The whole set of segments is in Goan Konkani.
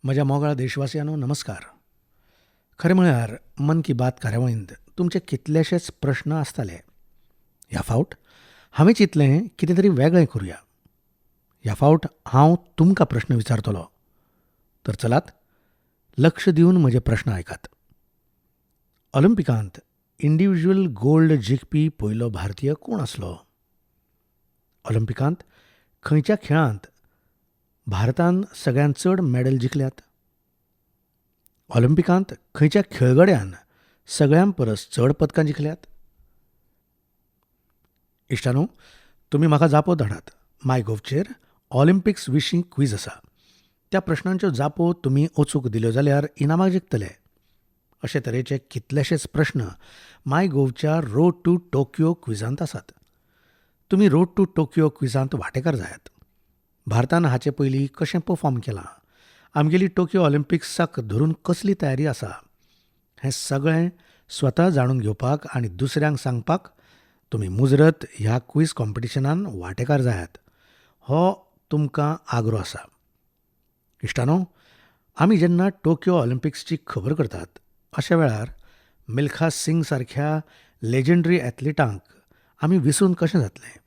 म्हज्या मोगाळ देशवासियांनो, नमस्कार. खरें म्हळ्यार मन की बात कार्यावळींत तुमचे कितलेशेच प्रश्न आसताले. ह्या फावट हांवें चिंतलें कितें तरी वेगळें करुया. ह्या फावट हांव तुमकां प्रश्न विचारतलो. तर चलात, लक्ष दिवन म्हजे प्रश्न आयकात. ऑलिम्पिकांत इंडिव्हिज्युअल गोल्ड जिखपी पयलो भारतीय कोण आसलो? ऑलिम्पिकांत खंयच्या खेळांत भारतान सगळ्यांत चड मॅडल जिखल्यात? ऑलिम्पिकांत खंयच्या खेळगड्यान सगळ्यां परस चड पदकां जिखल्यात? इश्टानो, तुमी म्हाका जापो धाडात. माय गोवचेर ऑलिम्पिक्स विशीं क्वीज आसा. त्या प्रश्नांच्यो जापो तुमी अचूक दिल्यो जाल्यार इनामां जिखतले. अशे तरेचे कितलेशेच प्रश्न माय गोवच्या रोड टू टोकियो क्विजांत आसात. तुमी रोड टू टोकियो क्विजांत वांटेकार जायात. भारतान हाचे पयलीं कशें परफॉर्म केलां, आमगेली टोकियो ऑलिम्पिक्साक धरून कसली तयारी आसा, हें सगळें स्वता जाणून घेवपाक आनी दुसऱ्यांक सांगपाक तुमी मुजरत ह्या क्वीज कॉम्पिटिशनान वांटेकार जायात, हो तुमकां आग्रो आसा. इश्टानो, आमी जेन्ना टोकियो ऑलिम्पिक्सची खबर करतात, अशा वेळार मिल्खा सिंग सारख्या लेजंडरी एथलिटांक आमी विसरून कशें जातलें?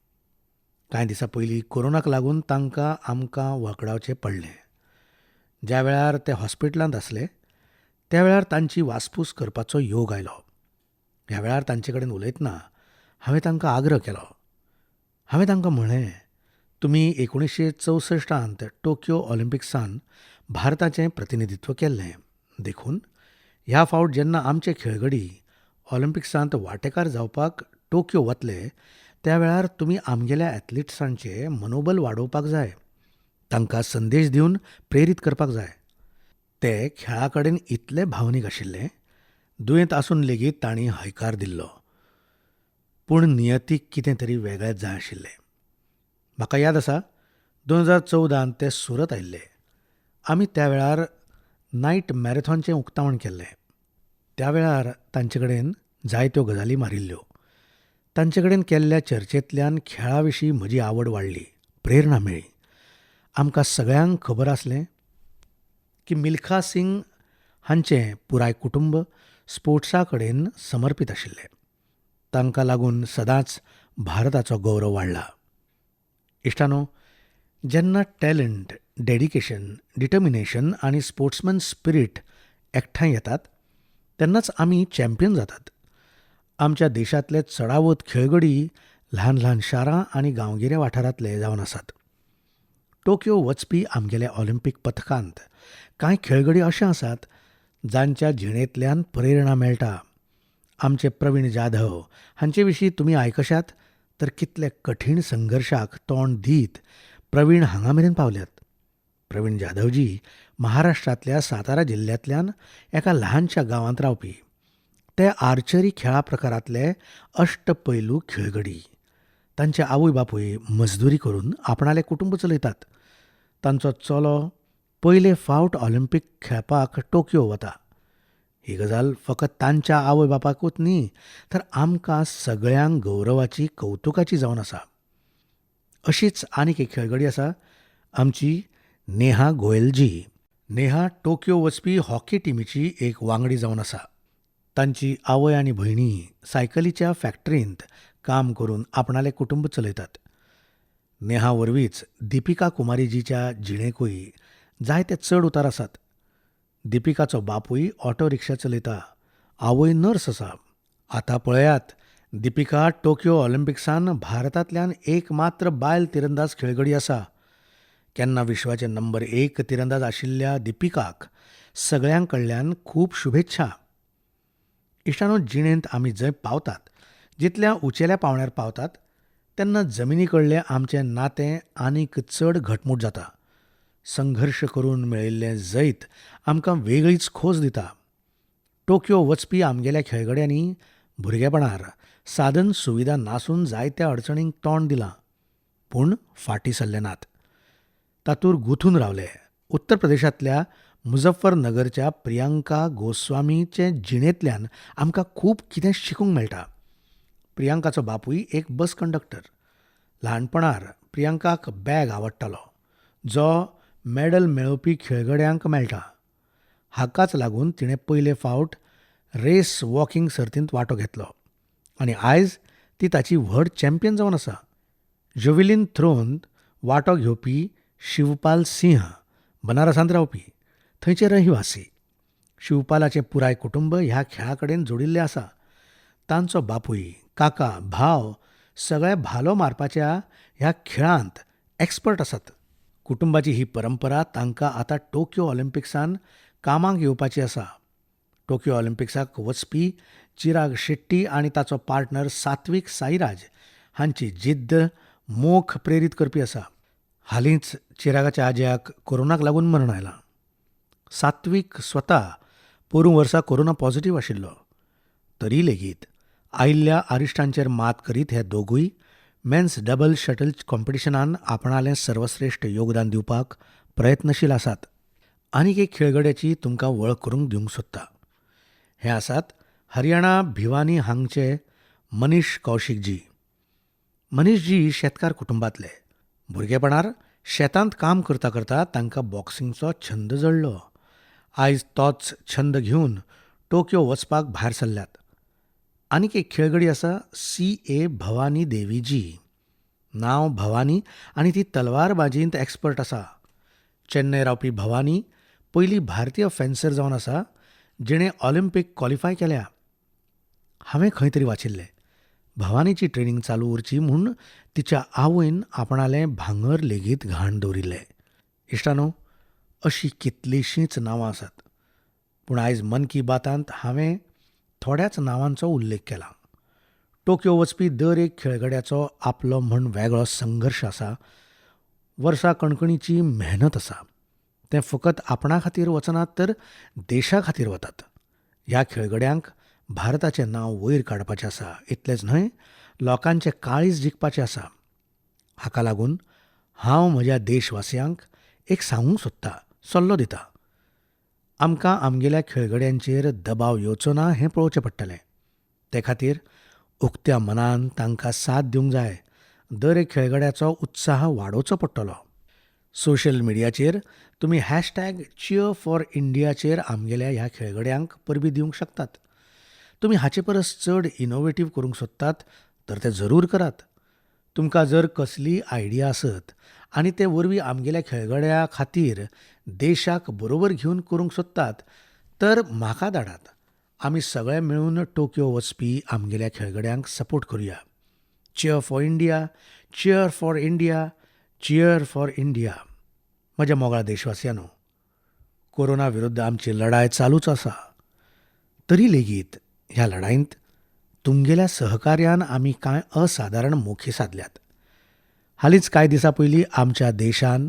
कांय दिसां पयलीं कोरोनाक लागून तांकां आमकां वळखडावचें पडलें. ज्या वेळार ते हॉस्पिटलांत आसले त्या वेळार तांची वासपूस करपाचो योग आयलो. ह्या वेळार तांचे कडेन उलयतना हांवें तांकां आग्रह केलो. हांवें तांकां म्हणलें, तुमी 1964 टोकियो ऑलिम्पिक्सान भारताचें प्रतिनिधित्व केल्लें, देखून ह्या फावट जेन्ना आमचे खेळगडी ऑलिम्पिक्सांत वांटेकार जावपाक टोकियो वतले त्या वेळार तुमी आमगेल्या एथलिट्सांचें मनोबल वाडोवपाक जाय, तांकां संदेश दिवन प्रेरीत करपाक जाय. ते खेळा कडेन इतले भावनीक आशिल्ले, दुयेंत आसून लेगीत तांणी हयकार दिल्लो. पूण नियतीक कितें तरी वेगळेंच जाय आशिल्लें. म्हाका याद आसा, 2014 ते सुरत आयिल्ले. आमी त्या वेळार नायट मॅरेथॉनचें उक्तावण केल्लें. त्या वेळार तांचे कडेन जायत्यो गजाली मारिल्ल्यो. तांचे कडेन केल्ल्या चर्चेंतल्यान खेळा विशीं म्हजी आवड वाडली, प्रेरणा मेळ्ळी. आमकां सगळ्यांक खबर आसलें की मिल्खा सिंग हांचें पुराय कुटुंब स्पोर्ट्सा कडेन समर्पीत आशिल्लें. तांकां लागून सदांच भारताचो गौरव वाडला. इश्टानो, जेन्ना टॅलंट, डेडिकेशन, डिटर्मिनेशन आनी स्पोर्ट्समॅन स्पिरीट एकठांय येतात तेन्नाच आमी चॅम्पियन जातात. आमच्या देशांतले चडावत खेळगडी ल्हान ल्हान शारां आनी गांवगिऱ्या वाठारांतले जावन आसात. टोकियो वचपी आमगेल्या ऑलिम्पीक पथकांत कांय खेळगडी अशे आसात जांच्या जिणेंतल्यान प्रेरणा मेळटा. आमचे प्रवीण जाधव हांचे विशीं तुमी आयकशात तर कितले कठीण संघर्शाक तोंड दीत प्रवीण हांगा मेरेन पावल्यात. प्रवीण जाधवजी महाराष्ट्रांतल्या सातारा जिल्ल्यांतल्यान एका ल्हानशा गांवांत रावपी. ते आर्चरी खेळा प्रकारांतले अष्टपैलू खेळगडी. तांचे आवय बापूय मजदुरी करून आपणालें कुटुंब चलयतात. तांचो चलो पयले फावट ऑलिम्पीक खेळपाक टोकियो वता. ही गजाल फकत तांच्या आवय बापायकूच न्ही तर आमकां सगळ्यांक गौरवाची, कवतुकाची जावन आसा. अशीच आनीक एक खेळगडी आसा, आमची नेहा गोयलजी. नेहा टोकियो वचपी हॉकी टिमीची एक वांगडी जावन आसा. तांची आवय आनी भयणी सायकलीच्या फॅक्टरींत काम करून आपणालें कुटुंब चलयतात. नेहा वरवींच दिपिका कुमारीजीच्या जिणेकूय जायते चड उतार आसात. दिपिकाचो बापूय ऑटो रिक्षा चलयता, आवय नर्स आसा. आतां पळयात, दिपिका टोकियो ऑलिम्पिक्सान भारतांतल्यान एक मात्र बायल तिरंदाज खेळगडी आसा. केन्ना विश्वाचे नंबर 1 तिरंदाज आशिल्ल्या दिपिकाक सगळ्यां कडल्यान खूब शुभेच्छा. इश्टानो, जिणेंत आमी जंय पावतात, जितल्या उंचेल्या पावंड्यार पावतात तेन्ना जमिनी कडलें आमचें नातें आनीक चड घटमूट जाता. संघर्श करून मेळिल्लें जैत आमकां वेगळीच खोस दिता. टोकियो वचपी आमगेल्या खेळगड्यांनी भुरगेपणार साधन सुविधा नासून जायत्या अडचणींक तोंड दिलां, पूण फाटीं सरले नात, तातूंत गुंथून रावले. उत्तर प्रदेशांतल्या मुझफ्फरनगरच्या प्रियांका गोस्वामीचे जिणेंतल्यान आमकां खूब कितें शिकूंक मेळटा. प्रियांकाचो बापूय एक बस कंडक्टर. ल्हानपणार प्रियांकाक बॅग आवडटालो, जो मॅडल मेळोवपी खेळगड्यांक मेळटा. हाकाच लागून तिणें पयले फावट रेस वॉकिंग सर्तींत वांटो घेतलो आनी आयज ती ताची व्हड चॅम्पियन जावन आसा. जॅव्हलीन थ्रोंत वांटो घेवपी शिवपाल सिंह बनारसांत रावपी, थंयचे रहिवासी. शिवपालाचें पुराय कुटुंब ह्या खेळा कडेन जोडिल्लें आसा. तांचो बापूय, काका, भाव सगळे भालो मारपाच्या ह्या खेळांत एक्सपर्ट आसात. कुटुंबाची ही परंपरा तांकां आतां टोक्यो ऑलिम्पिक्सांत कामाक येवपाची आसा. टोक्यो ऑलिम्पिक्साक वचपी चिराग शेट्टी आनी ताचो पार्टनर सात्विक साईराज हांची जिद्द मोख प्रेरीत करपी आसा. हालींच चिरागाच्या आज्याक कोरोनाक लागून मरण आयलां. सात्विक स्वता पोरूं वर्सा कोरोना पॉझिटिव्ह आशिल्लो. तरी लेगीत आयिल्ल्या आरिश्टांचेर मात करीत हे दोगूय मेन्स डबल शटल कॉम्पिटिशनान आपणालें सर्वश्रेश्ठ योगदान दिवपाक प्रयत्नशील आसात. आनीक एक खेळगड्याची तुमकां वळख करूंक दिवंक सोदता. हे आसात हरियाणा भिवानी हांगचे मनीष कौशिकजी. मनीषजी शेतकार कुटुंबांतले. भुरगेपणार शेतांत काम करता करता तांकां बॉक्सिंगचो छंद जडलो. आयज तोच छंद घेवन टोक्यो वचपाक भायर सरल्यात. आनीक एक खेळगडी आसा सी ए भवानी देवीजी. नांव भवानी आनी ती तलवारबाजींत एक्सपर्ट आसा. चेन्नय रावपी भवानी पयली भारतीय फॅन्सर जावन आसा जिणें ऑलिम्पीक क्वॉलिफाय केल्या. हांवें खंय तरी वाचिल्लें, भवानीची ट्रेनींग चालू उरची म्हूण तिच्या आवयन आपणालें भांगर लेगीत घाण दवरिल्लें. इश्टांनो, अशीं कितलींशींच नांवां आसात, पूण आयज मन की बातांत हांवें थोड्याच नांवांचो उल्लेख केला. टोक्यो वचपी दर एक खेळगड्याचो आपलो म्हूण वेगळो संघर्श आसा, वर्सा कणकणीची मेहनत आसा. ते फकत आपणा खातीर वचनात तर देशा खातीर वतात. ह्या खेळगड्यांक भारताचें नांव वयर काडपाचें आसा, इतलेंच न्हय लोकांचें काळीज जिखपाचें आसा. हाका लागून हांव म्हज्या देशवासियांक एक सांगूंक सोदता, सल्लो दिता. आमकां आमगेल्या खेळगड्यांचेर दबाव येवचो ना हें पळोवचें पडटलें. ते खातीर उक्त्या मनान तांकां साथ दिवंक जाय. दर एक खेळगड्याचो उत्साह वाडोवचो पडटलो. सोशल मिडियाचेर तुमी हॅशटॅग चियर फॉर इंडियाचेर आमगेल्या ह्या खेळगड्यांक परबीं दिवंक शकतात. तुमी हाचे परस चड इनोवेटीव करूंक सोदतात तर तें जरूर करात. तुमकां जर कसलीय आयडिया आसत आनी ते वरवीं आमगेल्या खेळगड्या खातीर देशाक बरोबर घेवन करूंक सोदतात तर म्हाका धाडात. आमी सगळे मेळून टोक्यो वचपी आमगेल्या खेळगड्यांक सपोर्ट करुया. Cheer for India, cheer for India, cheer for India. म्हज्या मोगाळ देशवासियांनो, कोरोना विरुद्ध आमची लढाय चालूच आसा. तरी लेगीत ह्या लढायेंत तुमगेल्या सहकार्यान आमी कांय असादारण मोखी सादल्यात. हालींच कांय दिसां पयलीं आमच्या देशान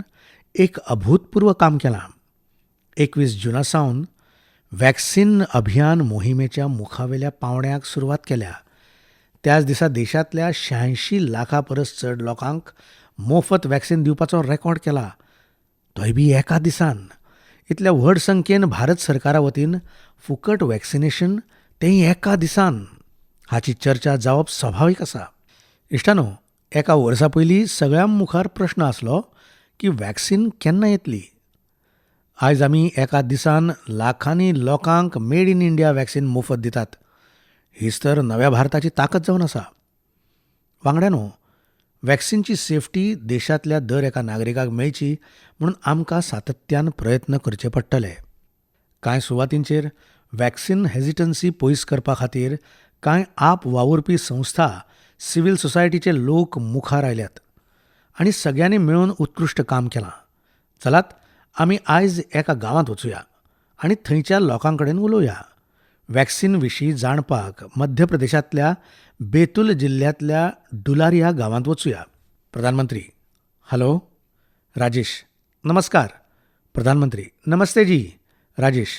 एक अभूतपूर्व काम केलां. 21 जुना सावन वॅक्सिन अभियान मोहिमेच्या मुखावेल्या पांवड्याक सुरवात केल्या. त्याच दिसा देशांतल्या 86 लाखां परस चड लोकांक मोफत वॅक्सिन दिवपाचो रेकॉर्ड केला, तोय बी एका दिसान. इतल्या व्हड संख्येन भारत सरकारा वतीन फुकट वॅक्सिनेशन, तेंय एका दिसान, हाची चर्चा जावप सभावीक आसा. इश्टानो, एका वर्सा पयलीं सगळ्यां मुखार प्रश्न आसलो की वॅक्सिन केन्ना येतली. आयज आमी एका दिसान लाखांनी लोकांक मेड इन इंडिया वॅक्सिन मोफत दितात. हीच तर नव्या भारताची ताकद जावन आसा. वांगड्यानो, वॅक्सिनची सेफ्टी देशांतल्या दर एका नागरिकाक मेळची म्हणून आमकां सातत्यान प्रयत्न करचे पडटले. कांय सुवातींचेर वॅक्सिन हेजिटन्सी पयस करपा खातीर कांय आप वावुरपी संस्था, सिव्हील सोसायटीचे लोक मुखार आयल्यात आनी सगळ्यांनी मेळून उत्कृश्ट काम केलां. चलात आमी आयज एका गांवांत वचुया आनी थंयच्या लोकां कडेन उलोवया. वॅक्सिन विशीं जाणपाक मध्य प्रदेशांतल्या बेतूल जिल्ल्यांतल्या डुलारिया गांवांत वचुया. प्रधानमंत्री, हॅलो. राजेश, नमस्कार. प्रधानमंत्री, नमस्ते जी. राजेश,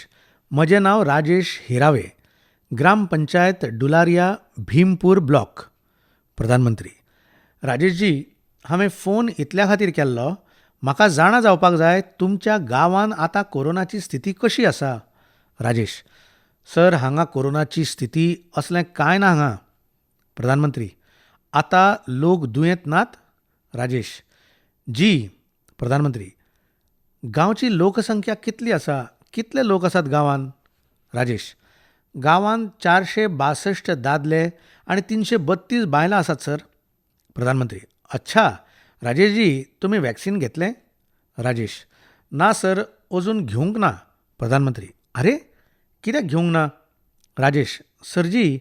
म्हजें नांव राजेश हिरावे, ग्राम पंचायत डुलारिया, भीमपूर ब्लॉक. प्रधानमंत्री, राजेशजी, हांवें फोन इतल्या खातीर केल्लो, म्हाका जाणा जावपाक जाय तुमच्या गांवांत आतां कोरोनाची स्थिती कशी आसा. राजेश, सर, हांगा कोरोनाची स्थिती असलें कांय ना हांगा. प्रधानमंत्री, आतां लोक दुयेंत नात? राजेश, जी. प्रधानमंत्री, गांवची लोकसंख्या कितली आसा? कितले लोक आसात गांवांत? राजेश, गांवांत 462 दादले आनी 332 बायलां आसात सर. प्रधानमंत्री, अच्छा राजेशजी, तुमी वॅक्सिन घेतलें? राजेश, ना सर, अजून घेवंक ना. प्रधानमंत्री, आरे कित्याक घेवंक ना? राजेश, सरजी,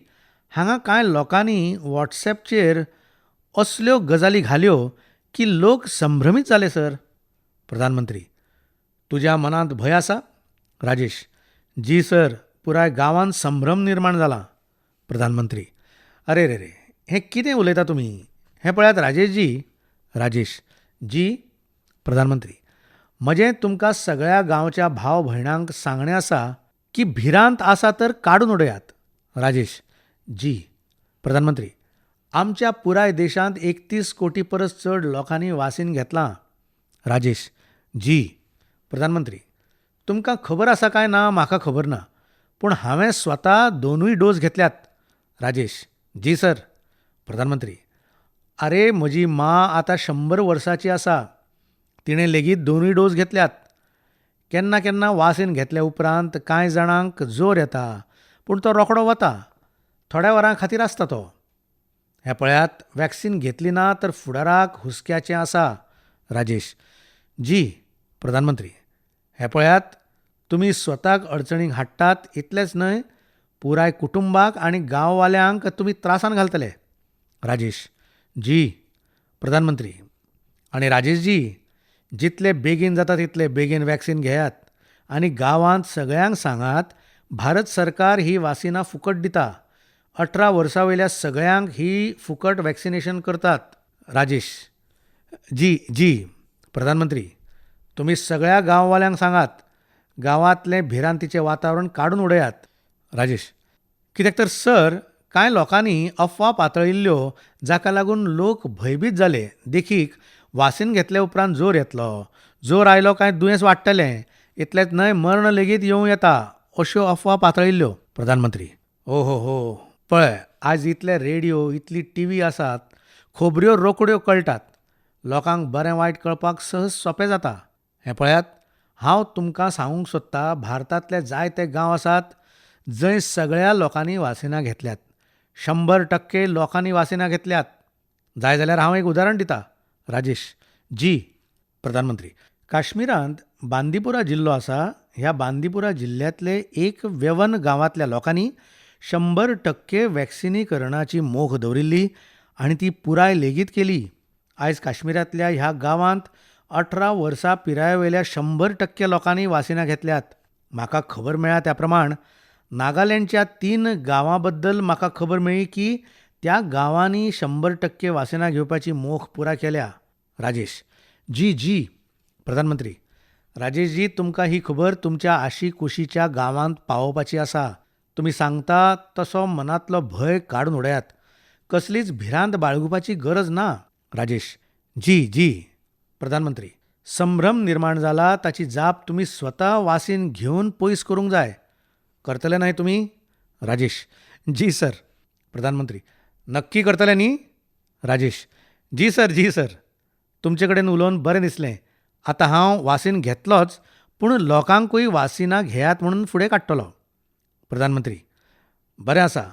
हांगा कांय लोकांनी वॉट्सएपचेर असल्यो गजाली घाल्यो की लोक संभ्रमीत जाले सर. प्रधानमंत्री, तुज्या मनांत भंय आसा? राजेश, जी सर, पुराय गांवांत संभ्रम निर्माण जाला. प्रधानमंत्री, अरे रे रे, हें कितें उलयता तुमी? हें पळयात राजेशजी. राजेश, जी. प्रधानमंत्री, म्हजें तुमकां सगळ्या गांवच्या भाव भयणांक सांगणें आसा की भिरांत आसा तर काडून उडयात. राजेश, जी. प्रधानमंत्री, आमच्या पुराय देशांत 31 कोटी परस चड लोकांनी वासीन घेतलां. राजेश, जी. प्रधानमंत्री, तुमकां खबर आसा काय ना म्हाका खबर ना, पूण हांवें स्वता 2 डोस घेतल्यात. राजेश, जी सर. प्रधानमंत्री, आरे म्हजी मां आतां 100 वर्सांची आसा, तिणें लेगीत 2 डोस घेतल्यात. केन्ना केन्ना वासीन घेतल्या उपरांत कांय जाणांक जोर येता, पूण तो रोखडो वता, थोड्या वरां खातीर आसता तो. हें पळयात, वॅक्सिन घेतली ना तर फुडाराक हुस्क्याचें आसा. राजेश, जी. प्रधानमंत्री, हें पळयात, तुमी स्वताक अडचणीक हाडटात इतलेंच न्हय, पुराय कुटुंबाक आनी गांववाल्यांक तुमी त्रासान घालतले. राजेश, जी. प्रधानमंत्री, आनी राजेशजी, जितले बेगीन जाता तितले बेगीन वॅक्सिन घेयात आनी गांवांत सगळ्यांक सांगात, भारत सरकार ही वासिनां फुकट दिता. 18 वर्सां वयल्या सगळ्यांक ही फुकट वॅक्सिनेशन करतात. राजेश, जी जी. प्रधानमंत्री, तुमी सगळ्या गांववाल्यांक सांगात, गांवांतलें भिरांतीचें वातावरण काडून उडयात. राजेश, कित्याक तर सर, कांय लोकांनी अफवा पातळिल्ल्यो जाका लागून लोक भंयभीत जाले. देखीक, वासीन घेतले उपरांत जोर येतलो, जोर आयलो काय दुयेंस वाडटलें, इतलेंच न्हय मर्ण लेगीत येवं येता, अश्यो अफवा पातळिल्ल्यो. प्रधानमंत्री, ओ हो हो, पळय आज इतले रेडियो, इतली टीव्ही आसात, खबऱ्यो रोखड्यो कळटात, लोकांक बरें वायट कळपाक सहज सोंपें जाता. हें पळयात, हांव तुमकां सांगूंक सोदता, भारतांतले जायते गांव आसात जंय सगळ्या लोकांनी वासिनां घेतल्यात. 100% लोकांनी वासिनां घेतल्यात. जाय जाल्यार हांव एक उदाहरण दिता. राजेश, जी. प्रधानमंत्री, काश्मीरांत बांदीपुरा जिल्लो आसा. ह्या बांदीपुरा जिल्ल्यांतले एक वेवन गांवांतल्या लोकांनी 100% वॅक्सिनीकरणाची मोख दवरिल्ली आनी ती पुराय लेगीत केली. आयज काश्मीरांतल्या ह्या गांवांत 18 वर्सां पिरायेवयल्या 100% लोकांनी वासिनां घेतल्यात. म्हाका खबर मेळ्ळ्या त्या प्रमाण नागालँडच्या 3 गांवां बद्दल म्हाका खबर मेळ्ळी की त्या गांवांनी 100% वासिनां घेवपाची मोख पुराय केल्या. राजेश, जी जी. प्रधानमंत्री, राजेशजी, तुमकां ही खबर तुमच्या आशीकुशीच्या गांवांत पावोवपाची आसा. तुमी सांगता तसो मनांतलो भंय काडून उडयात. कसलीच भिरांत बाळगुपाची गरज ना. राजेश, जी जी. प्रधानमंत्री, संभ्रम निर्माण जाला ताची जाप तुमी स्वता वासीन घेवन पयस करूंक जाय. करतले न्हय तुमी? राजेश, जी सर. प्रधानमंत्री, नक्की करतले न्ही? राजेश, जी सर, जी सर. तुमचे कडेन उलोवन बरें दिसलें. आतां हांव वासीन घेतलोच, पूण लोकांकूय वासिनां घेयात म्हणून फुडें काडटलो. प्रधानमंत्री, बरें आसा.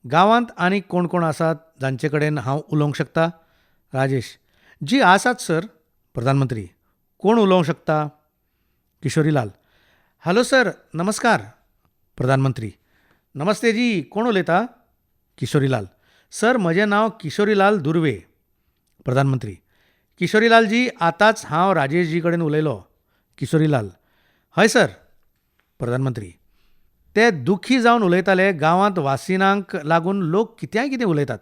गांवांत आनी कोण कोण आसात जांचे कडेन हांव उलोवंक शकता? राजेश, जी आसात सर. प्रधानमंत्री, कोण उलोवंक शकता? किशोरीलाल, हॅलो सर, नमस्कार. प्रधानमंत्री, नमस्ते जी, कोण उलयता? किशोरीलाल, सर म्हजें नांव किशोरीलाल दुर्वे. प्रधानमंत्री, किशोरीलाल जी, आतांच हांव राजेशजी कडेन उलयलो. किशोरीलाल, हय सर. प्रधानमंत्री, ते दुखी जावन उलयताले, गांवांत वासिनांक लागून लोक कित्याय कितें उलयतात.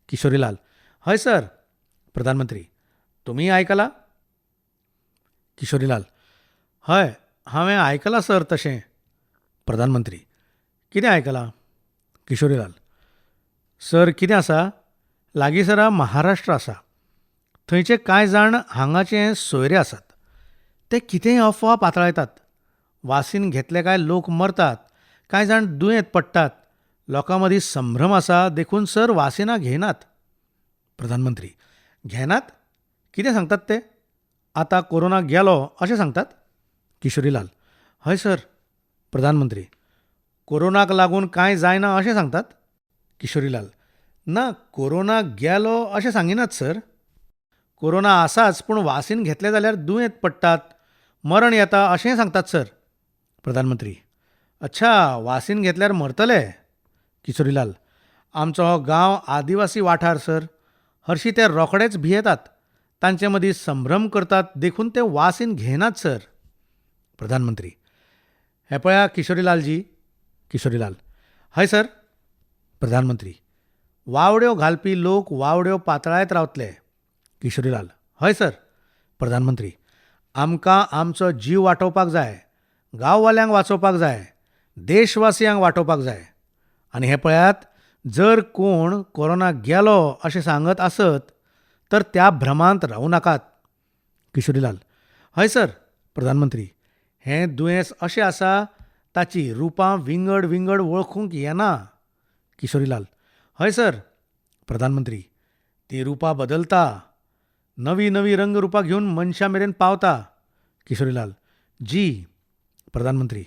किशोरीलाल, हय सर. प्रधानमंत्री, तुमी आयकला? किशोरीलाल, हय, हांवें आयकलां सर तशें. प्रधानमंत्री, कितें आयकलां? किशोरीलाल, सर कितें आसा, लागींसरा महाराष्ट्र आसा, थंयचे कांय जाण हांगाचे सोयरे आसात, ते कितेंय अफवा पातळायतात. वासीन घेतले काय लोक मरतात, कांय जाण दुयेंत पडटात, लोकां मदीं संभ्रम आसा, देखून सर वासिनां घेनात. प्रधानमंत्री, घेनात? कितें सांगतात ते? आतां कोरोना गेलो अशें सांगतात? किशोरीलाल, हय सर. प्रधानमंत्री, कोरोनाक लागून कांय जायना अशें सांगतात? किशोरीलाल, ना, कोरोना गेलो अशें सांगिनात सर. कोरोना आसाच पूण वासीन घेतलें जाल्यार दुयेंत पडटात, मरण येता अशेंय सांगतात सर. प्रधानमंत्री, अच्छा, वासीन घेतल्यार मरतले? किशोरीलाल, आमचो हो गांव आदिवासी वाठार सर. हरशीं ते रोखडेच भियेतात. तांचे मदीं संभ्रम करतात देखून ते वासीन घेनात सर. प्रधानमंत्री, हें पळया किशोरीलालजी. किशोरीलाल, हय सर. प्रधानमंत्री, वावड्यो घालपी लोक वावड्यो पातळायत रावतले. किशोरीलाल, हय सर. प्रधानमंत्री, आमकां आमचो जीव वाटोवपाक जाय, गांववाल्यांक वाचोवपाक जाय, देशवासियांक वाटोवपाक जाय. आनी हें पळयात, जर कोण कोरोना गेलो अशें सांगत आसत तर त्या भ्रमांत रावूं नाकात. किशोरीलाल, हय सर. प्रधानमंत्री, हें दुयेंस अशें आसा ताचीं रुपां विंगड विंगड वळखूंक येना. किशोरीलाल, हय सर. प्रधानमंत्री, तीं रुपां बदलता, नवीं नवीं रंगरुपां घेवन मनशां मेरेन पावता. किशोरीलाल, जी. प्रधानमंत्री,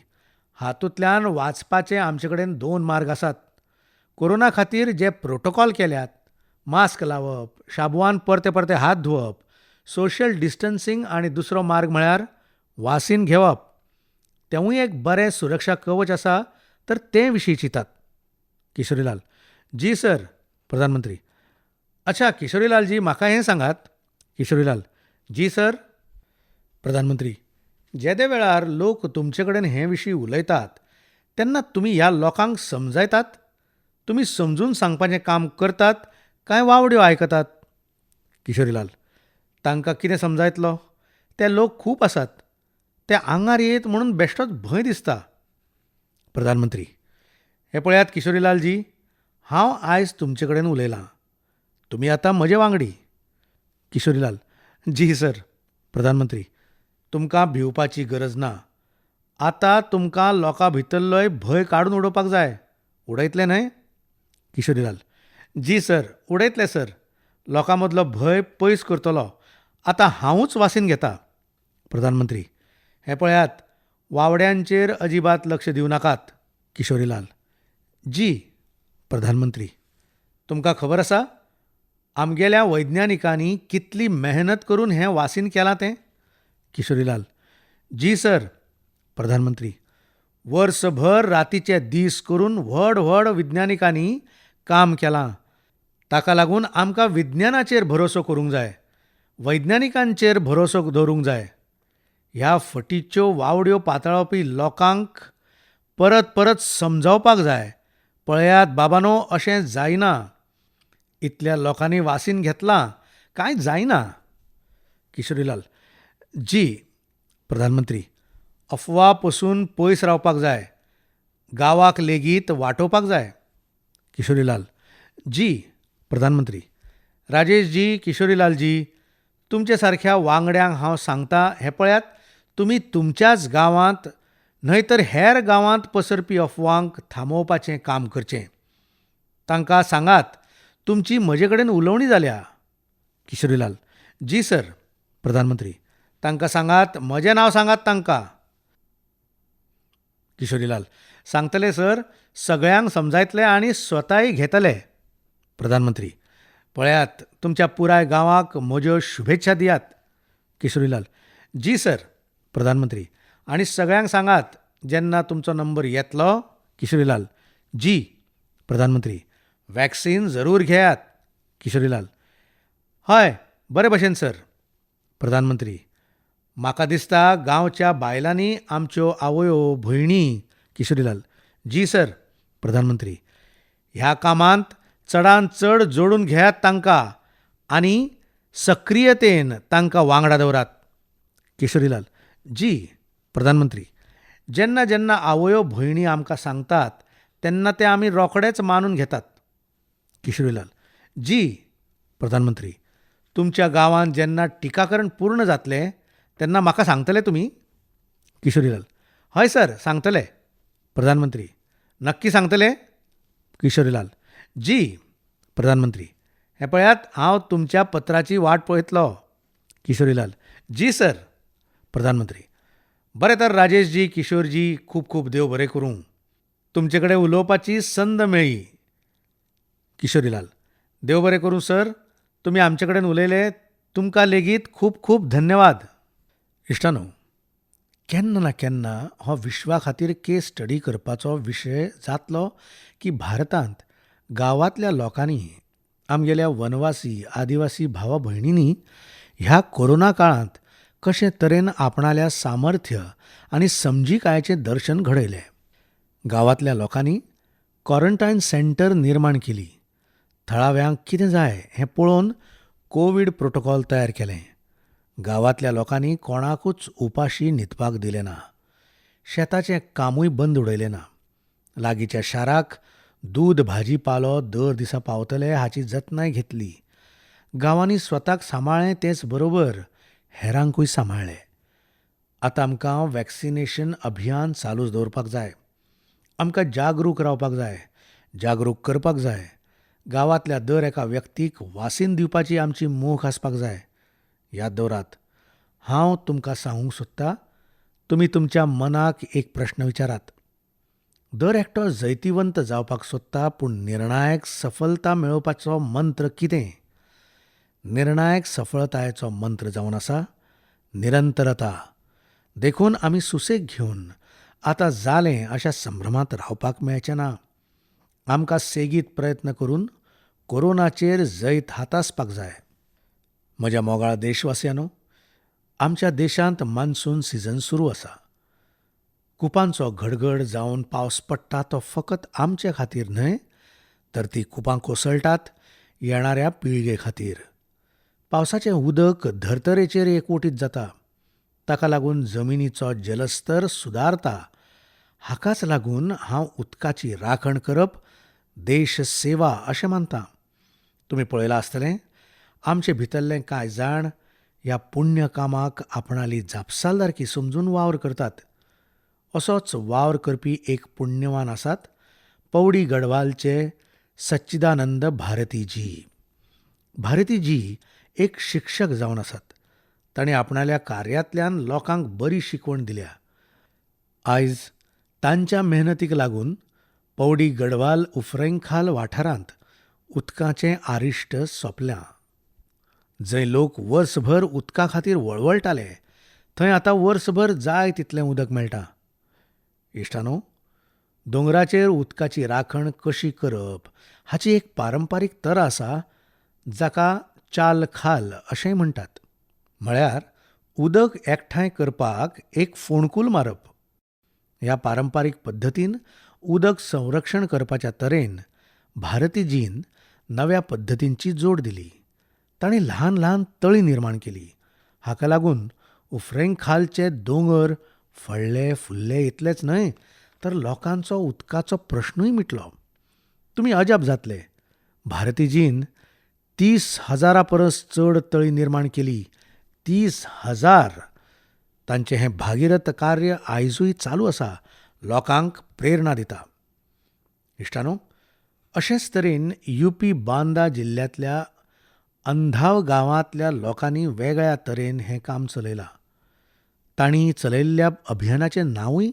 हातूंतल्यान वाचपाचे आमचे कडेन दोन मार्ग आसात. कोरोना खातीर जे प्रोटोकॉल केल्यात, मास्क लावप, शाबवान परते परते हात धुवप, सोशल डिस्टन्सिंग आनी दुसरो मार्ग म्हळ्यार वासीन घेवप. तेंवूय एक बरें सुरक्षा कवच आसा तर ते विशीं चिंतात. किशोरीलाल, जी सर. प्रधानमंत्री, अच्छा किशोरीलालजी, म्हाका हें सांगात. किशोरीलाल, जी सर. प्रधानमंत्री, जेदे वेळार लोक तुमचे कडेन हे विशीं उलयतात तेन्ना तुमी ह्या लोकांक समजायतात? तुमी समजून सांगपाचें काम करतात काय वावड्यो आयकतात? किशोरीलाल, तांकां कितें समजायतलो? ते लोक खूब आसात. ते आंगार येत म्हणून बेश्टोच भंय दिसता. प्रधानमंत्री, हें पळयात किशोरीलालजी, हांव आयज तुमचे कडेन उलयलां. तुमी आतां म्हजे वांगडी. किशोरीलाल, जी सर. प्रधानमंत्री, तुमकां भिवपाची गरज ना. आतां तुमकां लोकां भितरलोय भंय काडून उडोवपाक जाय. उडयतले न्हय? किशोरीलाल, जी सर, उडयतले सर. लोकां मदलो भंय पयस करतलो. आतां हांवूच वासीन घेता. प्रधानमंत्री, हें पळयात, वावड्यांचेर अजिबात लक्ष दिवं नाकात. किशोरीलाल, जी. प्रधानमंत्री, तुमकां खबर आसा आमगेल्या वैज्ञानिकांनी कितली मेहनत करून हें वासीन केलां तें? किशोरीलाल, जी सर. प्रधानमंत्री, वर्सभर रातीचे दीस करून व्हड व्हड विज्ञानिकांनी काम केलां. ताका लागून आमकां विज्ञानाचेर भरोसो करूंक जाय, वैज्ञानिकांचेर भरोसो दवरूंक जाय. ह्या फटीच्यो वावड्यो पातळावपी लोकांक परत परत समजावपाक जाय, पळयात बाबानो, अशें जायना. इतल्या लोकांनी वासीन घेतलां, कांय जायना. किशोरीलाल, जी. प्रधानमंत्री, अफवा पसून पयस रावपाक जाय, गांवाक लेगीत वाटोवपाक जाय. किशोरीलाल, जी. प्रधानमंत्री, राजेशजी, किशोरीलालजी, तुमचे सारख्या वांगड्यांक हांव सांगता, हें पळयात, तुमी तुमच्याच गांवांत न्हय तर हेर गांवांत पसरपी अफवांक थांबोवपाचें काम करचें. तांकां सांगात, तुमची म्हजे कडेन उलोवणी जाल्या. किशोरीलाल, जी सर. प्रधानमंत्री, तांकां सांगात, म्हजें नांव सांगात तांकां. किशोरीलाल, सांगतले सर, सगळ्यांक समजायतले आनी स्वताय घेतले. प्रधानमंत्री, पळयात, तुमच्या पुराय गांवाक म्हज्यो शुभेच्छा दियात. किशोरीलाल, जी सर. प्रधानमंत्री, आनी सगळ्यांक सांगात, जेन्ना तुमचो नंबर येतलो. किशोरीलाल, जी. प्रधानमंत्री, वॅक्सिन जरूर घेयात. किशोरीलाल, हय, बरे भशेन सर. प्रधानमंत्री, म्हाका दिसता गांवच्या बायलांनी आमच्यो आवयो, भयणी. किशोरीलाल, जी सर. प्रधानमंत्री, ह्या कामांत चडान चड जोडून घेयात तांकां आनी सक्रियतेन तांकां वांगडा दवरात. किशोरीलाल, जी. प्रधानमंत्री, जेन्ना जेन्ना आवयो भयणी आमकां सांगतात तेन्ना ते आमी रोखडेच मानून घेतात. किशोरीलाल, जी. प्रधानमंत्री, तुमच्या गांवांत जेन्ना टिकाकरण पूर्ण जातलें तेन्ना म्हाका सांगतले तुमी? किशोरीलाल, हय सर, सांगतले. प्रधानमंत्री, नक्की सांगतले? किशोरीलाल, जी. प्रधानमंत्री, हें पळयात, हांव तुमच्या पत्राची वाट पळयतलो. किशोरीलाल, जी सर. प्रधानमंत्री, बरें तर राजेशजी, किशोरजी, खूब खूब देव बरें करूं. तुमचे कडेन उलोवपाची संद मेळ्ळी. किशोरीलाल, देव बरें करूं सर, तुमी आमचे कडेन उलयले, तुमकां लेगीत खूब खूब धन्यवाद. इश्टांनो, केन्ना ना केन्ना हो विश्वा खातीर केस स्टडी करपाचो विशय जातलो की भारतांत गांवांतल्या लोकांनी, आमगेल्या वनवासी, आदिवासी भावा भयणींनी ह्या कोरोना काळांत कशे तरेन आपणाल्या सामर्थ्य आनी समजिकायेचें दर्शन घडयलें. गांवांतल्या लोकांनी क्वॉरंटायन सेंटर निर्माण केली. थळाव्यांक कितें जाय हें पळोवन कोवीड प्रोटोकॉल तयार केलें. गांवांतल्या लोकांनी कोणाकूच उपाशी न्हिदपाक दिलें ना. शेताचें कामूय बंद उडयलें ना. लागींच्या शाराक दूद भाजी पालो दर दिसा पावतले हाची जतनाय घेतली. गांवांनी स्वताक सांबाळ्ळें तेच बरोबर हेरांकूय सांबाळ्ळे. आतां आमकां वॅक्सिनेशन अभियान चालूच दवरपाक जाय. आमकां जागरूक रावपाक जाय, जागरूक करपाक जाय. गांवांतल्या दर एका व्यक्तीक वासीन दिवपाची आमची मोख आसपाक जाय. याद दवरात, हांव तुमकां सांगूंक सोदतां, तुमी तुमच्या मनाक एक प्रश्न विचारात. दर एकटो जैतिवंत जावपाक सोदता, पूण निर्णायक सफलता मेळोवपाचो मंत्र कितें? निर्णायक सफळतायेचो मंत्र जावन आसा निरंतरता. देखून आमी सुसेग घेवन आतां जालें अशा संभ्रमांत रावपाक मेळचें ना. आमकां सेगीत प्रयत्न करून कोरोनाचेर जैत हातासपाक जाय. म्हज्या मोगाळ देशवासियांनो, आमच्या देशांत मान्सून सिजन सुरू आसा. कुपांचो घडघड जावन पावस पडटा तो फकत आमचे खातीर न्हय, तर ती कुपां कोसळटात येणाऱ्या पिळगे खातीर. पावसाचें उदक धर्तरेचेर एकवटीत जाता. ताका लागून जमिनीचो जलस्तर सुदारता. हाकाच लागून हांव उदकाची राखण करप देश सेवा अशें मानता. तुमी पळयलां आसतलें, आमचे भितरले कांय जाण ह्या पुण्य कामाक आपणाली जापसालदारकी समजून वावर करतात. असोच वावर करपी एक पुण्यवान आसात पौडी गढवालचे सच्चिदानंद भारतीजी. भारतीजी एक शिक्षक जावन आसात. तांणी आपणाल्या कार्यांतल्यान लोकांक बरी शिकवण दिल्या. आयज तांच्या मेहनतीक लागून पौडी गढवाल उफरेंखाल वाठारांत उदकाचें आरिश्ट सोंपलां. जंय लोक वर्सभर उदका खातीर वळवळटाले थंय आतां वर्सभर जाय तितलें उदक मेळटा. इश्टांनो, दोंगराचेर उदकाची राखण कशी करप हाची एक पारंपारीक तरा आसा, जाका चाल खाल अशेंय म्हणटात. म्हळ्यार उदक एकठांय करपाक एक फोंडकूल मारप. ह्या पारंपारीक पद्दतीन उदक संरक्षण करपाच्या तरेन भारतीजीन नव्या पद्दतींची जोड दिली. तांणी ल्हान ल्हान तळीं निर्माण केली. हाका लागून उफरेंखालचे दोंगर फळ्ळे फुल्ले इतलेच न्हय तर लोकांचो उदकाचो प्रश्नूय मिटलो. तुमी अजाप जातले, भारतीजीन 30,000 परस चड तळी निर्माण केली. 30,000. तांचें हें भागीरथ कार्य आयजूय चालू आसा, लोकांक प्रेरणा दिता. इश्टांनो, अशेंच तरेन युपी बांदा जिल्ल्यांतल्या अंधाव गांवांतल्या लोकांनी वेगळ्या तरेन हें काम चलयलां. तांणी चलयल्ल्या अभियानाचें नांवूय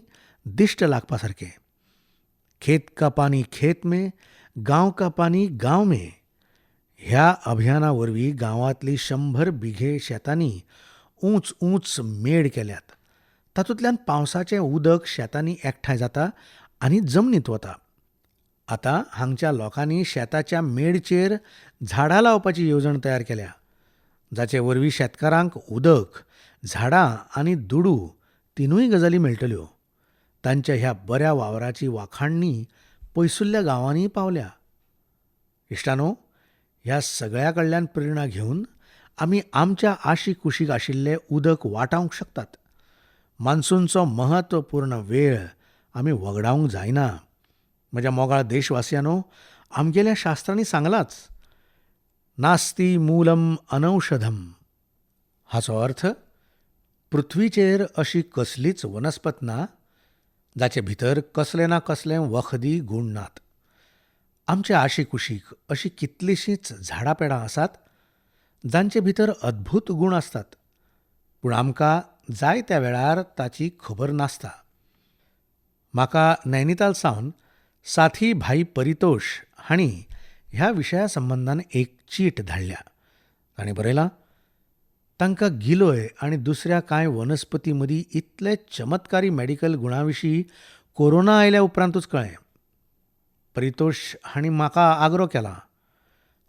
दिश्ट लागपा सारकें, खेत का पानी खेत में, गांव का पानी गांव में. ह्या अभियाना वरवीं गांवांतली 100 बिघे शेतांनी ऊंच ऊंच मेड केल्यात. तातूंतल्यान पावसाचें उदक शेतांनी एकठांय जाता आनी जमनींत वता. आतां हांगच्या लोकांनी शेताच्या मेडचेर झाडां लावपाची येवजण तयार केल्या, जाचे वरवीं शेतकारांक उदक, झाडां आनी दुडू तिनूय गजाली मेळटल्यो. तांच्या ह्या बऱ्या वावराची वाखाणणी पयसुल्ल्या गांवांनी पावल्या. इश्टांनो, ह्या सगळ्या कडल्यान प्रेरणा घेवन आमी आमच्या आशीकुशीक आशिल्लें उदक वाटावंक शकतात. मान्सूनचो म्हत्वपूर्ण वेळ आमी वगडावंक जायना. म्हज्या मोगाळ देशवासियांनो, आमगेल्या शास्त्रांनी सांगलाच, नास्ती मूलम अनौषधम. हाचो अर्थ पृथ्वीचेर अशी कसलीच वनस्पत ना जाचे भितर कसले ना कसले वखदी गूण नात. आमच्या आशीकुशीक अशी कितलीशींच झाडां पेडां आसात जांचे भितर अद्भूत गूण आसतात. पूण आमकां जाय त्या वेळार ताची खबर नासता. म्हाका नैनिताल सावन साथी भाई परितोष हांणी ह्या विशया संबंदान एक चीट धाडल्या. तांणी बरयलां, तांकां गिलोय आनी दुसऱ्या कांय वनस्पती मदीं इतले चमत्कारी मेडिकल गुणां विशीं कोरोना आयल्या उपरांतूच कळ्ळें. परितोष हांणी म्हाका आग्रो केला,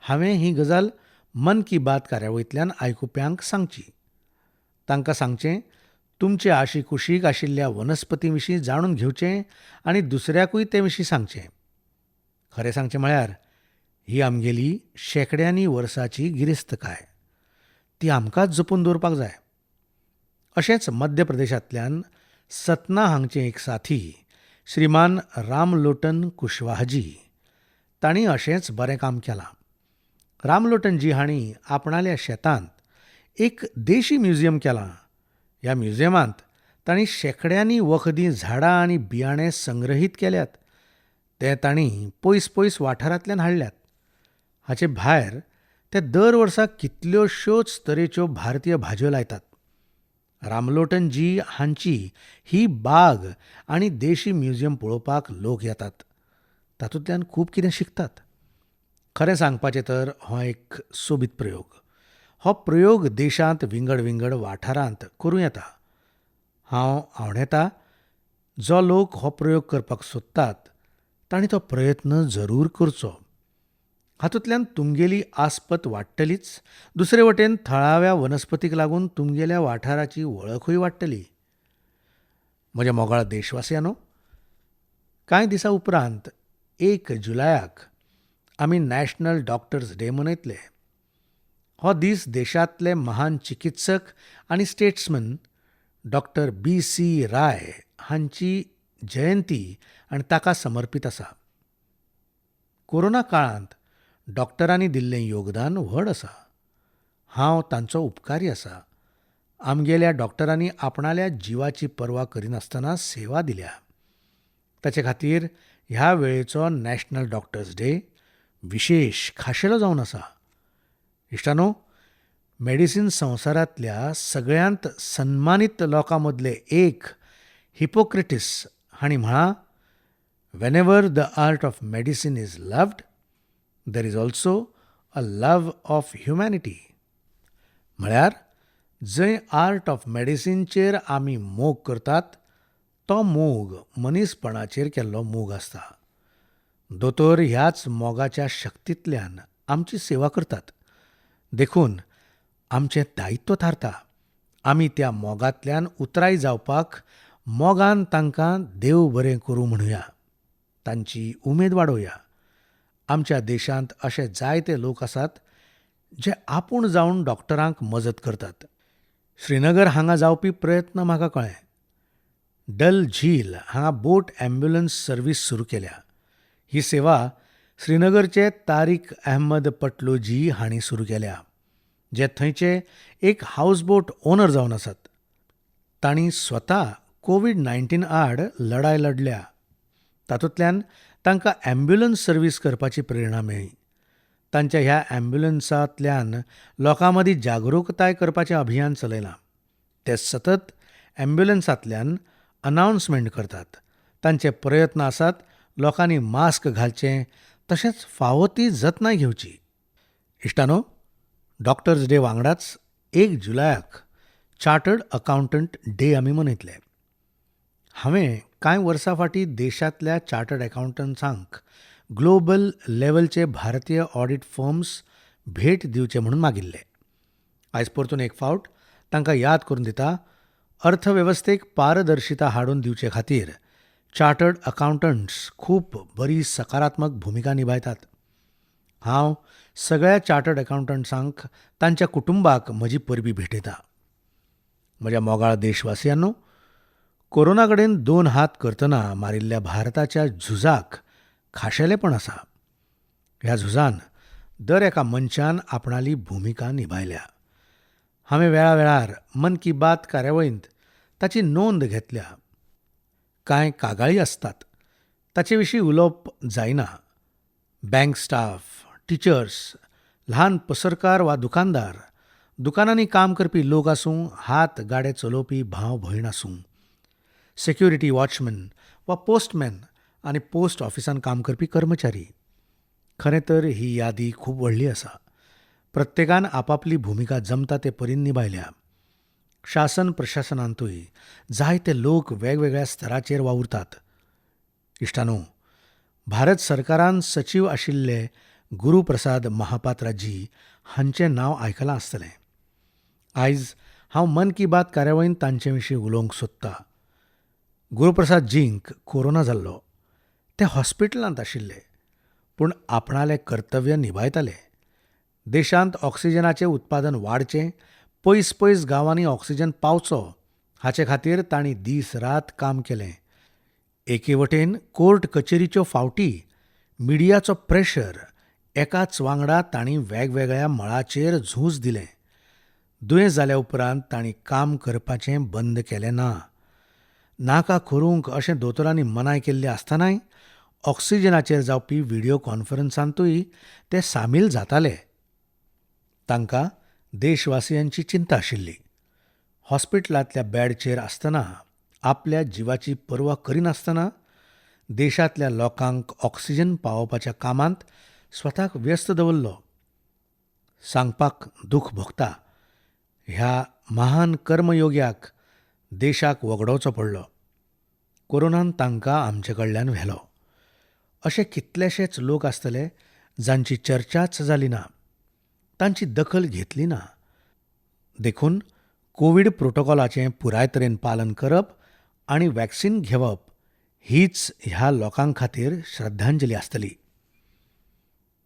हांवें ही गजाल मन की बात कार्यावळींतल्यान आयकुप्यांक सांगची. तांकां सांगचें, तुमचे आशिकुशीक आशिल्ल्या वनस्पतीं विशीं जाणून घेवचें आनी दुसऱ्याकूय ते विशीं सांगचें. खरें सांगचें म्हळ्यार ही आमगेली शेंकड्यांनी वर्साची गिरेस्तकाय. ती आमकांच जपून दवरपाक जाय. अशेंच मध्य प्रदेशांतल्यान सतना हांगचे एक साथी श्रीमान रामलोटन कुशवाहजी तांणी अशेंच बरें काम केलां. रामलोटनजी हांणी आपणाल्या शेतांत एक देशी म्युझियम केलां. ह्या म्युझियमांत तांणी शेंकड्यांनी वखदीं झाडां आनी बियाणे संग्रहीत केल्यात. ते तांणी पयस पयस वाठारांतल्यान हाडल्यात. हाचे भायर ते दर वर्सा कितल्योश्योच तरेच्यो भारतीय भाजयो लायतात. रामलोटनजी हांची ही बाग आनी देशी म्युझियम पळोवपाक लोक येतात. तातूंतल्यान खूब कितें शिकतात. खरें सांगपाचें तर हो एक सोबीत प्रयोग. हो प्रयोग देशांत विंगड विंगड वाठारांत करूं येता. हांव आंवडेता, जो लोक हो प्रयोग करपाक सोदतात तांणी तो प्रयत्न जरूर करचो. हातूंतल्यान तुमगेली आस्पत वाडटलीच, दुसरे वटेन थळाव्या वनस्पतीक लागून तुमगेल्या वाठाराची वळखूय वाडटली. म्हज्या मोगाळ देशवासियांनो, कांय दिसां उपरांत 1 जुलयाक आमी नॅशनल डॉक्टर्स डे मनयतले. हो दीस देशांतले महान चिकित्सक आनी statesman doctor B C Roy हांची जयंती आनी ताका समर्पीत आसा. कोरोना काळांत डॉक्टरांनी दिल्लें योगदान व्हड आसा. हांव तांचो उपकारी आसा. आमगेल्या डॉक्टरांनी आपणाल्या जिवाची पर्वा करिनासतना सेवा दिल्या. ताचे खातीर ह्या वेळेचो नॅशनल डॉक्टर्स डे विशेश खाशेलो जावन आसा. इश्टानो, मेडिसीन संवसारांतल्या सगळ्यांत सन्मानीत लोकां मदले एक हिपोक्रेटिस हांणी म्हळां, whenever the art of medicine is loved, there is also a love of humanity. म्हळ्यार जंय आर्ट ऑफ मेडिसिनचेर आमी मोग करतात तो मोग मनीसपणाचेर केल्लो मोग आसता. दोतोर ह्याच मोगाच्या शक्तींतल्यान आमची सेवा करतात. देखून आमचें दायित्व थारता आमी त्या मोगांतल्यान उतराय जावपाक मोगान तांकां देव बरें करूं म्हणुया, तांची उमेद वाडोवया. आमच्या देशांत अशे जायते लोक आसात जे आपूण जावन डॉक्टरांक मजत करतात. श्रीनगर हांगा जावपी प्रयत्न म्हाका कळ्ळें. डल झील हांगा बोट ॲम्ब्युलन्स सर्वीस सुरू केल्या. ही सेवा श्रीनगरचे तारीक अहमद पटलोजी हांणी सुरू केल्या, जे थंयचे एक हावसबोट ओनर जावन आसात. तांणी स्वता कोवीड-19 आड लढाय लढल्या. तातूंतल्यान तांकां ॲम्ब्युलन्स सर्वीस करपाची प्रेरणा मेळ्ळी. तांच्या ह्या ॲम्ब्युलन्सांतल्यान लोकां मदीं जागृताय करपाचें अभियान चलयलां. ते सतत ॲम्ब्युलन्सांतल्यान अनावन्समेंट करतात. तांचे प्रयत्न आसात लोकांनी मास्क घालचें तशेंच फावो ती जतनाय घेवची. इश्टानो, डॉक्टर्स डे वांगडाच 1 जुलयाक चार्टर्ड अकावंटंट डे आमी मनयतले. हांवें कांय वर्सां फाटीं देशांतल्या चार्टर्ड अकावंटंट्सांक ग्लोबल लेवलचे भारतीय ऑडिट फर्म्स भेट दिवचे म्हणून मागिल्ले. आयज परतून एक फावट तांकां याद करून दिता, अर्थवेवस्थेक पारदर्शिता हाडून दिवचे खातीर चार्टर्ड अकावंटंट्स खूब बरी सकारात्मक भुमिका निभायतात. हांव सगळ्या चार्टर्ड अकावंटंट्सांक तांच्या कुटुंबाक म्हजी परबी भेटयता. म्हज्या मोगाळ देशवासियांनो, कोरोना कडेन दोन हात करतना मारिल्ल्या भारताच्या झुजाक खाशेलेपण आसा. ह्या झुजान दर एका मनशान आपणाली भुमिका निभायल्या. हांवें वेळावेळार मन की बात कार्यावळींत ताची नोंद घेतल्या. कांय कागाळी आसतात, ताचे विशीं उलोवप जायना. बँक स्टाफ, टिचर्स, ल्हान पसरकार वा दुकानदार, दुकानांनी काम करपी लोक आसूं, हात गाडे चलोवपी भाव भयण आसूं, सेक्युरिटी वॉचमॅन वा पोस्टमॅन आनी पोस्ट ऑफिसांत काम करपी कर्मचारी. खरें तर ही यादी खूब व्हडली आसा. प्रत्येकान आपापली भुमिका जमता ते परीन निभायल्या. शासन प्रशासनांतूय जायते लोक वेगवेगळ्या स्तराचेर वावुरतात. इश्टांनो, भारत सरकारान सचीव आशिल्ले गुरुप्रसाद महापात्राजी हांचें नांव आयकलां आसतलें. आयज हांव मन की बात कार्यावळींत तांचे विशीं उलोवंक सोदतां. गुरुप्रसादजींक कोरोना जाल्लो. ते हॉस्पिटलांत आशिल्ले, पूण आपणालें कर्तव्य निभायताले. देशांत ऑक्सिजनाचें उत्पादन वाडचें, पयस पयस गांवांनी ऑक्सिजन पावचो हाचे खातीर तांणी दीस रात काम केलें. एके वटेन कोर्ट कचेरीच्यो फावटी, मिडियाचो प्रेशर, एकाच वांगडा तांणी वेगवेगळ्या मळाचेर झूज दिलें. दुयेंस जाल्या उपरांत तांणी काम करपाचें बंद केलें ना. नाका करूंक अशें दोतोरांनी मनाय केल्ली आसतनाय ऑक्सिजनाचेर जावपी व्हिडियो कॉन्फरन्सांतूय ते सामील जाताले. तांकां देशवासियांची चिंता आशिल्ली. हॉस्पिटलांतल्या बेडचेर आसतना आपल्या जिवाची पर्वा करिनासतना देशांतल्या लोकांक ऑक्सिजन पावोवपाच्या कामांत स्वताक व्यस्त दवरलो. सांगपाक दूख भोगता, ह्या महान कर्मयोग्याक देशाक वगडोवचो पडलो. कोरोनान तांकां आमचे कडल्यान व्हेलो. अशे कितलेशेच लोक आसतले जांची चर्चाच जाली ना, तांची दखल घेतली ना. देखून कोवीड प्रोटोकॉलाचें पुराय तरेन पालन करप आनी वॅक्सिन घेवप हीच ह्या लोकां खातीर श्रद्धांजली आसतली.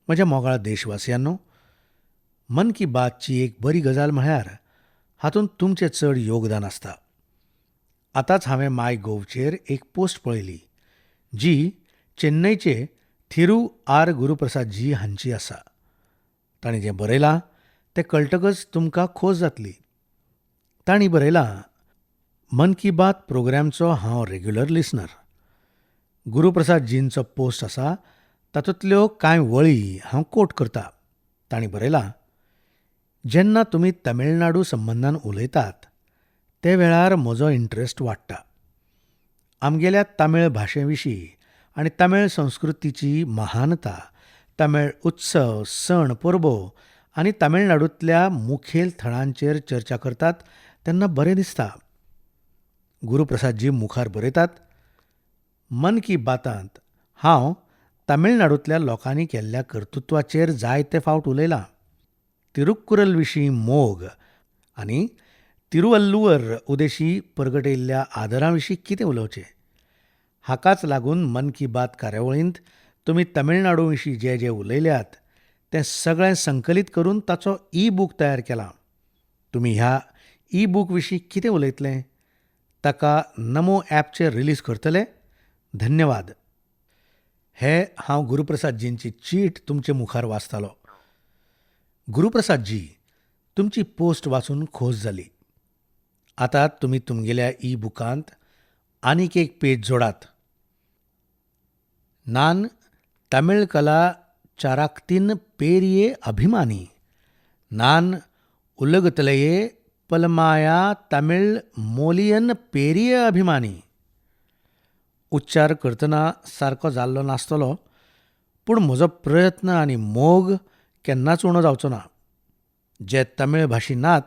म्हज्या मोगाळ देशवासियांनो, मन की बातची एक बरी गजाल म्हळ्यार हातूंत तुमचें चड योगदान आसता. आतांच हांवें माय गोवचेर एक पोस्ट पळयली जी चेन्नयचे थिरू आर गुरुप्रसादजी हांची आसा. तांणी जें बरयलां तें कळटकच तुमकां खोस जातली. तांणी बरयलां, मन की बात प्रोग्रामचो हांव रेग्युलर लिसनर. गुरुप्रसादजींचो पोस्ट आसा तातूंतल्यो कांय वळी हांव कोट करता. तांणी बरयलां, जेन्ना तुमी तमिळनाडू संबंदान उलयतात ते वेळार म्हजो इंट्रस्ट वाडटा. आमगेल्या तमिळ भाशे विशीं आनी तमिळ संस्कृतीची महानता, तमिळ उत्सव, सण, परबो आनी तमिळनाडूंतल्या मुखेल थळांचेर चर्चा करतात तेन्ना बरें दिसता. गुरुप्रसादजी मुखार बरयतात, मन की बातांत हांव तमिळनाडूंतल्या लोकांनी केल्ल्या कर्तृत्वाचेर जायते फावट उलयलां. तिरुक्कुरल विशीं मोग आनी तिरुवल्लुवर उदेशी परगटयिल्ल्या आदरा विशीं कितें उलोवचें? हाकाच लागून मन की बात कार्यावळींत तुमी तमिळनाडू विशीं जे जे उलयल्यात तें सगळें संकलीत करून ताचो ई बूक तयार केला. तुमी ह्या ई बूक विशीं कितें उलयतले? ताका नमो ॲपचेर रिलीज करतले? धन्यवाद. हे हांव गुरुप्रसादजींची चीट तुमचे मुखार वाचतालो. गुरुप्रसादजी, तुमची पोस्ट वाचून खोस जाली. आतां तुमी तुमगेल्या ई बुकांत आनीक एक पेज जोडात. नान तमिळ कला चाराक्तीन पेरिये अभिमानी, नान उलगतलये पलमाया तमिळ मोलियन पेरिये अभिमानी. उच्चार करतना सारको जाल्लो नासतलो, पूण म्हजो प्रयत्न आनी मोग केन्नाच उणो जावचो ना. जे तमिळ भाशी नात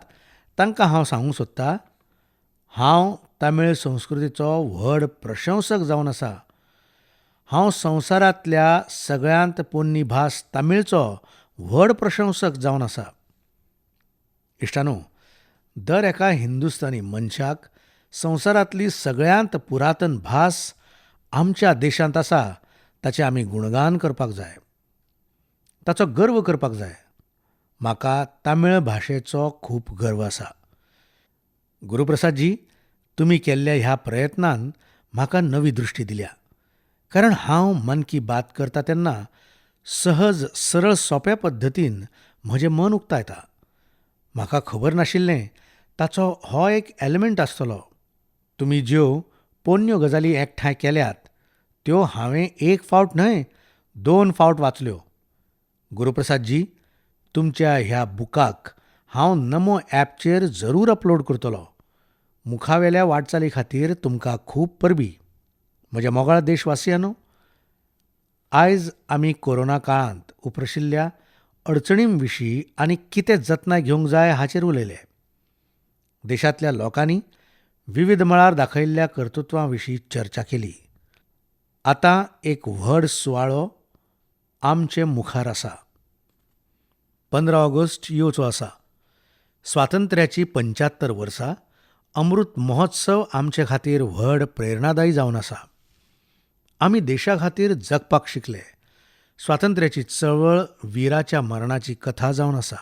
तांकां हांव सांगूंक सोदतां, हांव तमिळ संस्कृतीचो व्हड प्रशंसक जावन आसा. हांव संवसारांतल्या सगळ्यांत पोन्नी भास तमिळचो व्हड प्रशंसक जावन आसा. इश्टांनो, दर एका हिंदुस्तानी मनशाक संवसारांतली सगळ्यांत पुरातन भास आमच्या देशांत आसा ताचें आमी गुणगान करपाक जाय, ताचो गर्व करपाक जाय. म्हाका तमिळ भाशेचो खूब गर्व आसा. गुरुप्रसादजी, तुमी केल्ल्या ह्या प्रयत्नान म्हाका नवी दृश्टी दिल्या. कारण हांव मन की बात करता तेन्ना सहज सरळ सोंप्या पद्दतीन म्हजें मन उक्तायता. म्हाका खबर नाशिल्लें ताचो हो एक एलिमेंट आसतलो. तुमी ज्यो पोन्न्यो गजाली एकठांय केल्यात त्यो हांवें एक फावट न्हय दोन फावट वाचल्यो. गुरुप्रसादजी, तुमच्या ह्या बुकाक हांव नमो ॲपचेर जरूर अपलोड करतलो. मुखावेल्या वाटचाली खातीर तुमकां खूब परबीं. म्हज्या मोगाळ देशवासियांनो, आयज आमी कोरोना काळांत उप्राशिल्ल्या अडचणीं विशीं आनी कितें जतनाय घेवंक जाय हाचेर उलयले. देशांतल्या लोकांनी विविध मळार दाखयिल्ल्या कर्तृत्वां विशीं चर्चा केली. आतां एक व्हड सुवाळो आमचे मुखार आसा. 15 ऑगस्ट येवचो आसा. स्वातंत्र्याची 75 वर्सां अमृत महोत्सव आमचे खातीर व्हड प्रेरणादायी जावन आसा. आमी देशा खातीर जगपाक शिकले. स्वातंत्र्याची चळवळ विराच्या मरणाची कथा जावन आसा.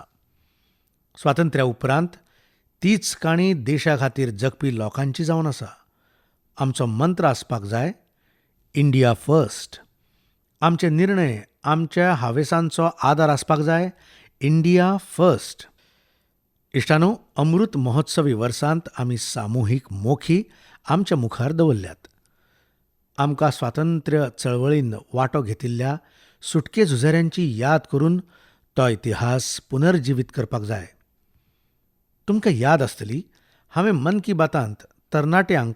स्वातंत्र्या उपरांत तीच काणी देशा खातीर जगपी लोकांची जावन आसा. आमचो मंत्र आसपाक जाय, इंडिया फर्स्ट. आमचे निर्णय, आमच्या हावेसांचो आदार आसपाक जाय, इंडिया फर्स्ट. इश्टांनो, अमृत महोत्सवी वर्सांत आमी सामुहीक मोखी आमच्या मुखार दवरल्यात. आमकां स्वातंत्र्य चळवळीन वांटो घेतिल्ल्या सुटके झुजाऱ्यांची याद करून तो इतिहास पुनर्जिवीत करपाक जाय. तुमकां याद आसतली, हांवें मन की बातांत तरणाट्यांक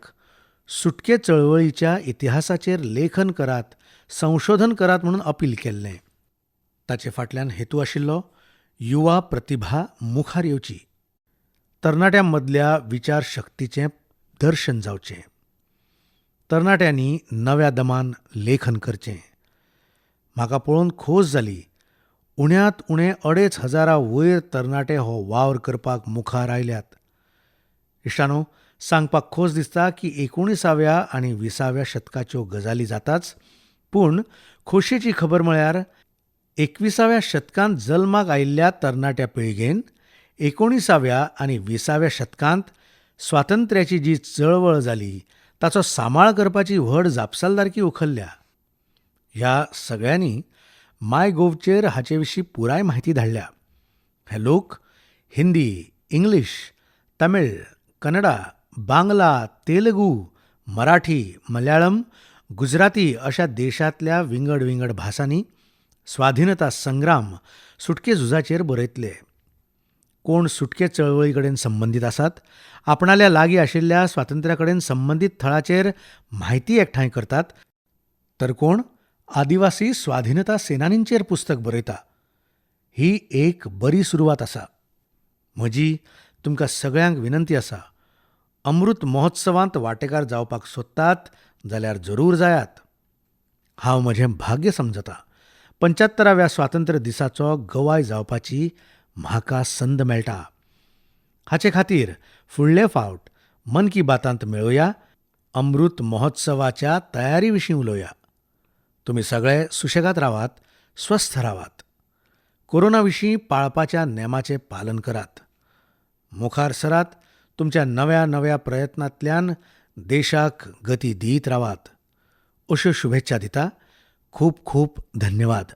सुटके चळवळीच्या इतिहासाचेर लेखन करात, संशोधन करात म्हणून अपील केल्लें. ताचे फाटल्यान हेतू आशिल्लो युवा प्रतिभा मुखार येवची, तरणाट्यां मदल्या विचार शक्तीचें दर्शन जावचें, तरणाट्यांनी नव्या दमान लेखन करचें. म्हाका पळोवन खोस जाली, उण्यांत उणें 2500 वयर तरणाटे हो वावर करपाक मुखार आयल्यात. इश्टांनो, सांगपाक खोस दिसता की 19व्या आनी 20व्या शतकाच्यो गजाली जाताच, पूण खोशयेची खबर म्हळ्यार 21व्या शतकांत जल्माक आयिल्ल्या तरणाट्या पिळगेन 19व्या आनी 20व्या शतकांत स्वातंत्र्याची जी चळवळ जाली ताचो सांबाळ करपाची व्हड जापसालदारकी उखल्ल्या. ह्या सगळ्यांनी माय गोवचेर हाचे विशीं पुराय म्हायती धाडल्या. हे लोक हिंदी, इंग्लीश, तमिळ, कन्नडा, बांगला, तेलुगू, मराठी, मल्याळम, गुजराती अशा देशांतल्या विंगड विंगड भासांनी स्वाधीनता संग्राम, सुटके झुजाचेर बरयतले. कोण सुटके चळवळी कडेन संबंदीत आसात, आपणाल्या लागीं आशिल्ल्या स्वातंत्र्या कडेन संबंदीत थळाचेर म्हायती एकठांय करतात, तर कोण आदिवासी स्वाधीनता सेनानींचेर पुस्तक बरयता. ही एक बरी सुरवात आसा. म्हजी तुमकां सगळ्यांक विनंती आसा, अमृत महोत्सवांत वांटेकार जावपाक सोदतात जाल्यार जरूर जायात. हांव म्हजें भाग्य समजता, 75व्या स्वातंत्र्य दिसाचो गवाय जावपाची म्हाका संद मेळटा. हाचे खातीर फुडले फावट मन की बातांत मेळुया, अमृत महोत्सवाच्या तयारी विशीं उलोवया. तुमी सगळे सुशेगाद रावात, स्वस्थ रावात. कोरोना विशीं पाळपाच्या नेमाचें पालन करात. मुखार सरात, तुमच्या नव्या नव्या प्रयत्नांतल्यान देशाक गती दीत रावात अश्यो शुभेच्छा दिता. खूब खूब धन्यवाद.